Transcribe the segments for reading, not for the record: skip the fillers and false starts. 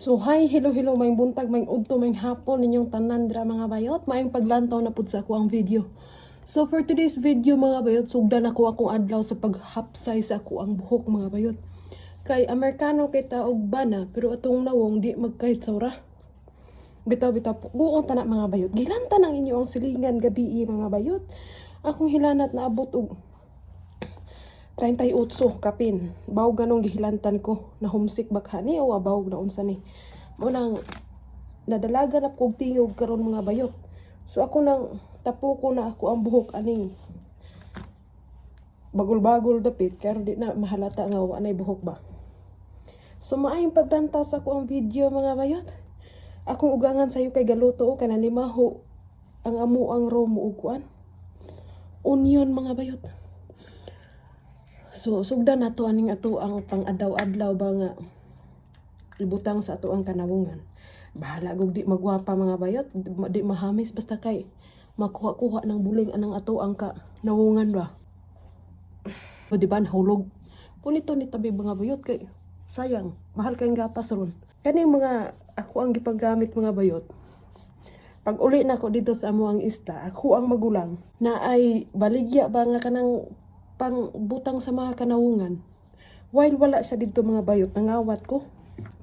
So hi, hello, hello, maayong buntag, maayong udto, maayong hapon ninyong tanan dira, mga bayot. Maayong paglantaw na pud sa ako ang video. So for today's video, mga bayot, sugdan ako akong adlaw sa paghapsay sa ako ang buhok, mga bayot. Kay Amerikano kay taog bana, pero atong nawong di magkahitsura. Bitaw bitaw pukuon ta na, mga bayot. Gilantan ang inyo ang silingan gabi, mga bayot. Akong hilanat naabot og 38 kapin. Baw ganong gihilantan ko. Na homesick ba ni o abaw na unsa ni. Mo nang nadalaga na kog tingog karon, mga bayot. So ako nang tapo ko na ako ang buhok aning bagol-bagol dapit kaya di na mahalata nga wa nay buhok ba. So maayong paglantaw sa ako ang video, mga bayot. Akong ugangan sayo kay galuto o kana limaho ang amo ang romo ug kuan. Onion, mga bayot. So sugdan nato aning ato ang pang-adlaw-adlaw ba nga ibutang sa ato ang kanawungan. Bahala gug di magwapa, mga bayot, di mahamis, basta kay makuha-kuha ng buling anang ato ang kanawungan ba. O di ba nahulog? Punito ni tabi, mga bayot, kay sayang, mahal kayong gapas ron. Kaning mga ako ang gipagamit, mga bayot. Pag uli na ako dito sa amo ang isla, ako ang magulang na ay baligya ba nga kanang pang butang sa mga kanawungan. While wala siya dito, mga bayot, nangawat ko.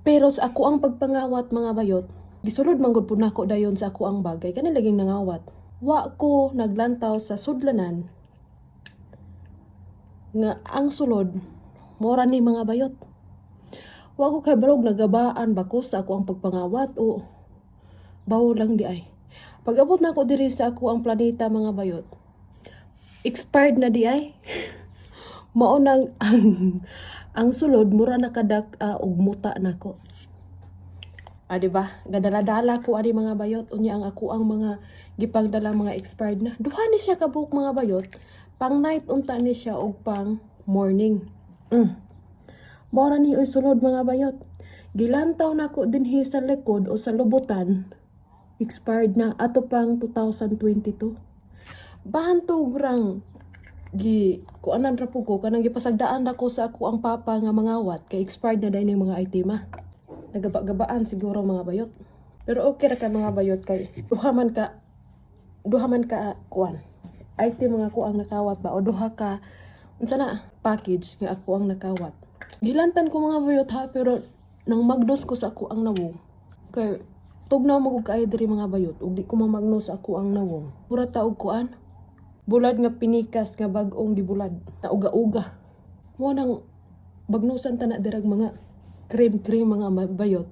Pero sa ako ang pagpangawat, mga bayot, gisulod man gud pud nako dayon sa ako ang bagay kani laging nangawat. Wa ko naglantaw sa sudlanan nga ang sulod mora ni, mga bayot. Wa ko kay balog nagabaan ba ko sa ako ang pagpangawat o bawo lang di ay. Pag abot na ako diri sa ako ang planeta, mga bayot, expired na di ay. Mao nang ang sulod mura na kadak og muta nako. Ah, di ba? Gadala-dala ko ani, mga bayot. Unya ang ako ang mga gipangdala mga expired na. Duha ni siya kabuok, mga bayot. Pang night unta ni siya og pang morning. Mora ni oy sulod, mga bayot. Gilantaw nako dinhi sa likod o sa lubutan. Expired na ato pang 2022. Bahantog rang gi kuanan ra po ko kanang gipasagdaan ra ko sa ako ang papa nga mangawat kay expired na dahil yung mga item ah. Nagaba-gabaan siguro, mga bayot. Pero okay ra kay, mga bayot, kay duha man ka kuan. Item mga ko ang nakawat ba o duha ka unsa na package nga ako ang nakawat. Gilantan ko, mga bayot ha, pero nang magdos ko sa ako ang nawong. Kay tugnaw magug kaayo diri, mga bayot, ug di ko mamagno sa ako ang nawong. Pura ta og kuan. Bulad nga pinikas nga bag-ong gibulad. Na uga-uga. Mo nang bagnusan ta na dirag mga cream-cream, mga bayot.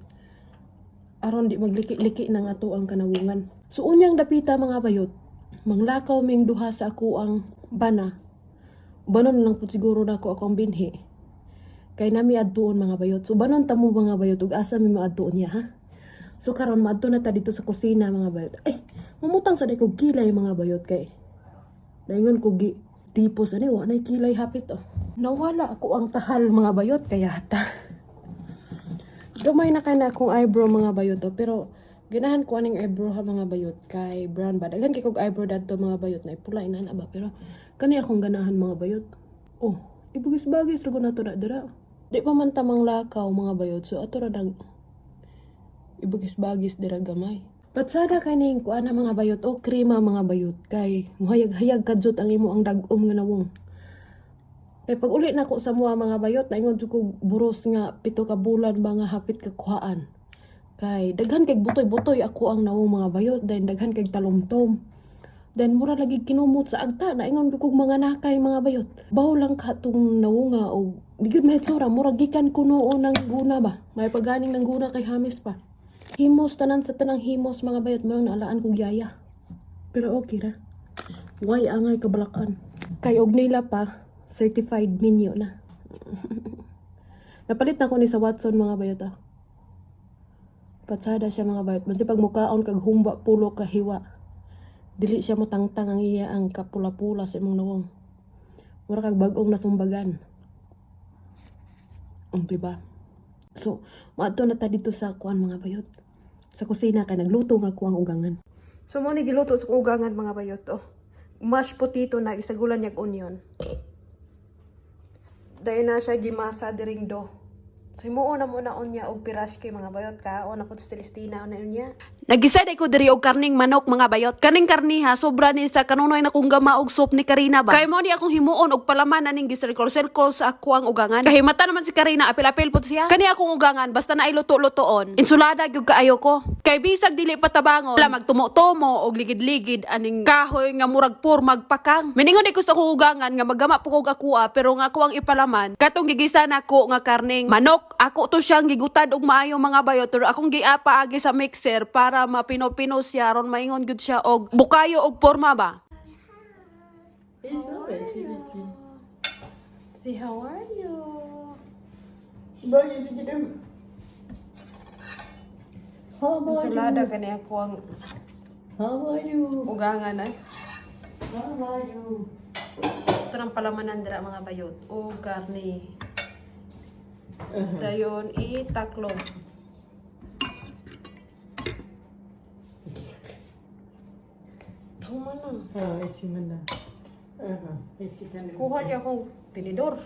Aron di magliki-liki ng ato ang kanawungan. So unyang dapita, mga bayot, manglakaw ming duha sa ako ang bana. Banon lang pud siguro nako ako ang binhi. Kay nami adtuon, mga bayot. So banon ta mo, mga bayot, ug asa mi maadtuon niya ha. So karon maadto na ta dito sa kusina, mga bayot. Ay, mamutang sa ko kilay, mga bayot, kay naingon ko gi tipos ani wa nay kilay hapit oh. Nawala ako ang tahal, mga bayot, kaya ta. Gamay na kay na akong eyebrow, mga bayot oh, pero ganahan ko aning eyebrow ha, mga bayot, kay brown ba. Daghan kay kog eyebrow dadto, mga bayot, na ipula ina na ba, pero kani akong ganahan, mga bayot. Oh, ibugis-bagis ra ko nato na dira. Di pa man tamang lakaw, mga bayot, so ato ra dang ibugis-bagis dira gamay. Patsada kay ning kuan na, mga bayot, o krema, mga bayot, kay muhayag-hayag kadyot ang imo ang dag-om nga nawong. Kay pag uli nako sa mua, mga bayot, naingon jud ko buros nga 7 ka bulan ba nga hapit ka kuhaan. Kay daghan kay butoy-butoy ako ang nawong, mga bayot, then daghan kay talomtom. Then mura lagi kinumot sa agta, naingon jud kog mga nakay, mga bayot. Bawo lang ka tong nawonga og di gyud mahitsura, mura gikan kuno ng guna ba. May paganing ng guna kay hamis pa. Himos tanan sa tanang himos, mga bayot, mo naalaan kog yaya. Pero okay ra. Why angay kabalakan. Kay og nila pa, certified minyo na. Napalit na ko ni sa Watson, mga bayot ah. Patsada siya, mga bayot. Basta pag mukaon kag humba pulo ka hiwa. Dili siya motangtang ang iya ang kapula-pula sa imong nawong. Mura kag bag-ong nasumbagan. Diba? So, maadto na ta dito sa kuan, mga bayot. Sa kusina kay nagluto nga ko ang ugangan. So mo ni giluto sa ugangan, mga bayot oh. Mashed potato na isagulan niyag onion. Dayon na siya gimasa diring do. So himuon na mo na unya og pirashki, mga bayot, kaon na po si Celestina una unya. Nagisa ko diri og karning manok, mga bayot. Kaning karniha sobra ni sa kanunoy na kong gama og soup ni Karina ba. Kay mo ni akong himuon og palaman aning gisirkol-circle sa ako ang ugangan. Kahimata naman si Karina, apil-apil pod siya. Kani akong ugangan basta na ay luto-lutoon. Insulada gyud kaayo ko. Kay bisag dili patabangon, wala magtumo-tumo og ligid-ligid aning kahoy nga murag pormag pakang. Miningon di ko sa akong ugangan nga magama po kog akua, pero nga ako ang ipalaman katong gigisa nako nga karning manok. Ako to siyang gigutad og maayo, mga bayot, pero akong giapa agi sa mixer para mapino-pino siya aron maingon gyud siya og bukayo og porma ba. It's always easy. See, how are you? Bagay, sige na. How are Insulada you? kani ako ang How are you? ugangan ay. How are you? Ito ng palamanan dira, mga bayot, o karne. Dayon itaklob. Tuma na. Oh, isi man na. Aha, isi ka na. Kuha niya akong tinidor.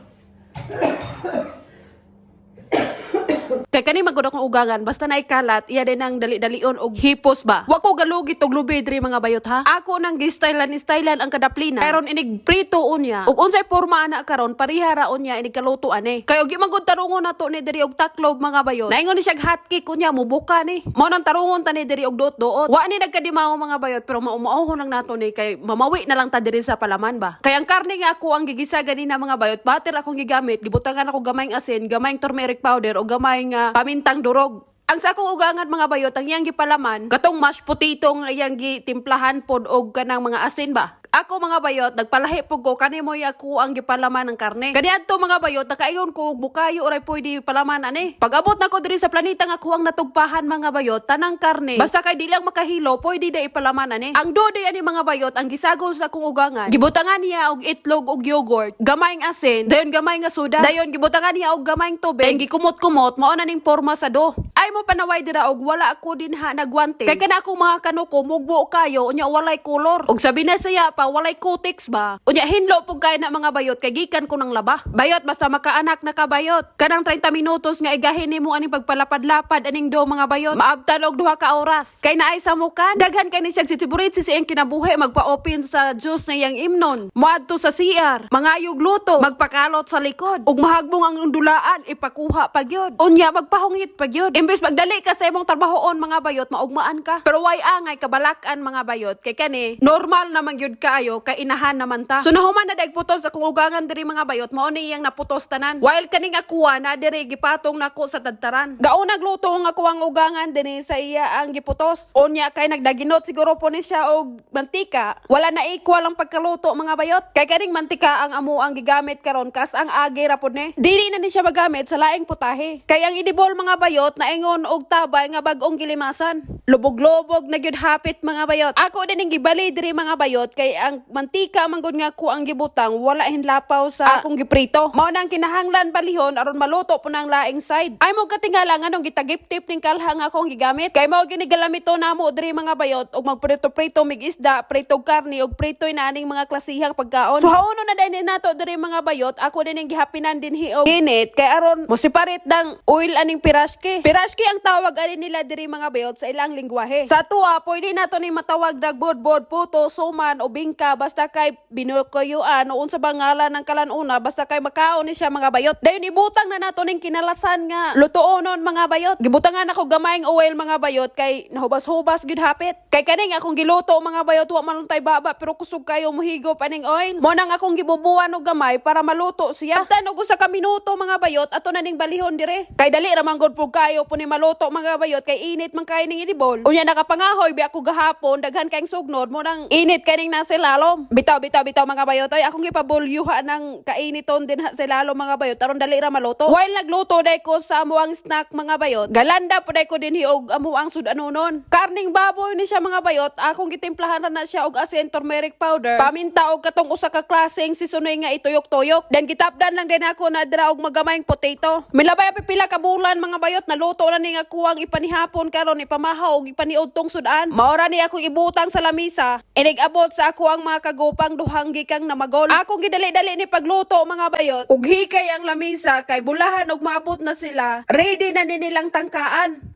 Kay kani magud akong ugangan basta na ikalat iya din ang dali-dalion og hipos ba. Wa ko galugit og lubi diri, mga bayot, ha. Ako nang gistylan stylan ang kadaplina. Karon inig prito unya. Ug unsay porma ana karon pareha ra unya inig kaluto ani. Kay og di man gud tarungon nato ni diri og taklob, mga bayot. Naingon ni siya hot cake unya mubuka ni. Mao nang tarungon ta ni diri og duot-duot. Wa ni nagkadimaw, mga bayot, pero maumaohon lang nato ni kay mamawi na lang ta diri sa palaman ba. Kay ang karne nga ako ang gigisa ganina, mga bayot, butter akong gigamit, gibutangan ako gamayng asin, gamayng turmeric powder o gamay nga pamintang durog. Ang sa akong ugangan, mga bayot, ang iyang gipalaman, katong mashed potato nga iyang gitimplahan pod og kanang mga asin ba. Ako, mga bayot, nagpalahi po ko kani mo ako ang gipalaman ng karne. Kaniadto, mga bayot, nakaingon ko og bukayo oray pwede palaman ani. Pag-abot nako diri sa planeta nga ako ang natugpahan, mga bayot, tanang karne. Basta kay di lang makahilo, pwede da ipalaman ani. Ang dode ani, mga bayot, ang gisagol sa akong ugangan. Gibutangan niya og itlog og yogurt, gamayng asin, dayon gamay nga soda, dayon gibutangan niya og gamayng tubig, dayon gikumot-kumot, mao na ning porma sa do. Ay mo panaway dira og wala ako din ha nagwante. Kay kana akong mga kanuko mugbo kayo unya walay kolor. Og sabi na saya pa walay kutiks ba. Unya hinlo pug kay na, mga bayot, kay gikan ko ng laba. Bayot, basta makaanak na ka, bayot. Kanang 30 minutos nga igahin nimo aning pagpalapad-lapad aning do, mga bayot. Maabtan og 2 ka oras. Kay naay samukan. Daghan kay ni siya sisiburit si siyang kinabuhi magpa-open sa juice na iyang imnon. Moadto sa CR, mangayog luto, magpakalot sa likod. Ug mahagbong ang undulaan ipakuha pa gyud. Unya magpahungit pa gyud. Imbes magdali ka sa imong trabahoon, mga bayot, maugmaan ka. Pero way angay kabalakan, mga bayot, kay kani normal naman gyud kaayo kay inahan naman ta. So nahuman na daig putos akong ugangan diri, mga bayot, mao ni iyang naputos tanan. While kaning akuha na diri gipatong nako sa tadtaran. Gaunag luto ang ako ang ugangan dinhi sa iya ang giputos. Unya kay nagdaginot siguro po ni siya og mantika. Wala na equal ang pagkaluto, mga bayot. Kay kaning mantika ang amo ang gigamit karon kas ang agi ra pod ni. Dili na ni siya magamit sa laing putahe. Kay ang idibol, mga bayot, naingon og tabay nga bag-ong gilimasan. Lubog-lubog na gyud hapit, mga bayot. Ako din ang gibali diri, mga bayot, kay ang mantika man gud nga ako ang gibutang wala hinlapaw sa akong giprito. Mao nang kinahanglan balihon aron maluto po ng laing side. Ay mo katingala nganong gitagiptip ning kalha nga akong gigamit. Kay mao gini galamito namo diri, mga bayot, og magprito-prito mig isda, prito og karne og prito na aning mga klasihang pagkaon. So hauno na din nato diri, mga bayot, ako din ang gihapinan dinhi og ginit kay aron mosiparit dang oil aning pirashki. Pirashki ang tawag ani nila diri, mga bayot, sa ilang lingwahe. Sa tuwa pwede nato ni matawag bod, puto, suman o bingka basta kay binukuyuan o unsa ba ngalan ng kalanuna, basta kay makaon ni siya, mga bayot. Dayon ibutang na nato ning kinalasan nga lutuonon, mga bayot. Gibutangan ako gamayng oil, mga bayot, kay nahubas-hubas gyud hapit. Kay kaning akong giluto, mga bayot, wa man tay baba pero kusog kayo mohigop aning oil. Mo nang akong gibubuan og gamay para maluto siya. Abtan og usa ka minuto, mga bayot, ato na ning balihon dire. Kay dali ra man gud pud kayo po ni maluto, mga bayot, kay init man kay ning idibol. Unya nakapangahoy bi ako gahapon, daghan kayong sugnod mo nang init kaning nasa lalom. Bitaw, bitaw, bitaw, mga bayot, ay akong gipabulyuha ng kainiton din ha sa lalom, mga bayot, aron dali ra maluto. While nagluto day ko sa amuang snack, mga bayot, galanda po day ko dinhi og amuang sud-anunon. Karning baboy ni siya, mga bayot, akong gitimplahan ra na siya og asin, turmeric powder, paminta og katong usa ka klaseng seasoning nga ituyok-tuyok. Then gitapdan lang din ako na dira og magamayng potato. Milabay pipila ka bulan, mga bayot, naluto na ni nga kuwang ipanihapon karon ipamahaw og ipaniudtong sudan. Maora ni akong ibutang sa lamisa. Inig abot sa ako ako ang mga kagupang duhang gikang namagol. Akong gidali-dali ni pagluto, mga bayot. Ug hikay ang lamisa kay bulahan og maabot na sila. Ready na ni nilang tangkaan.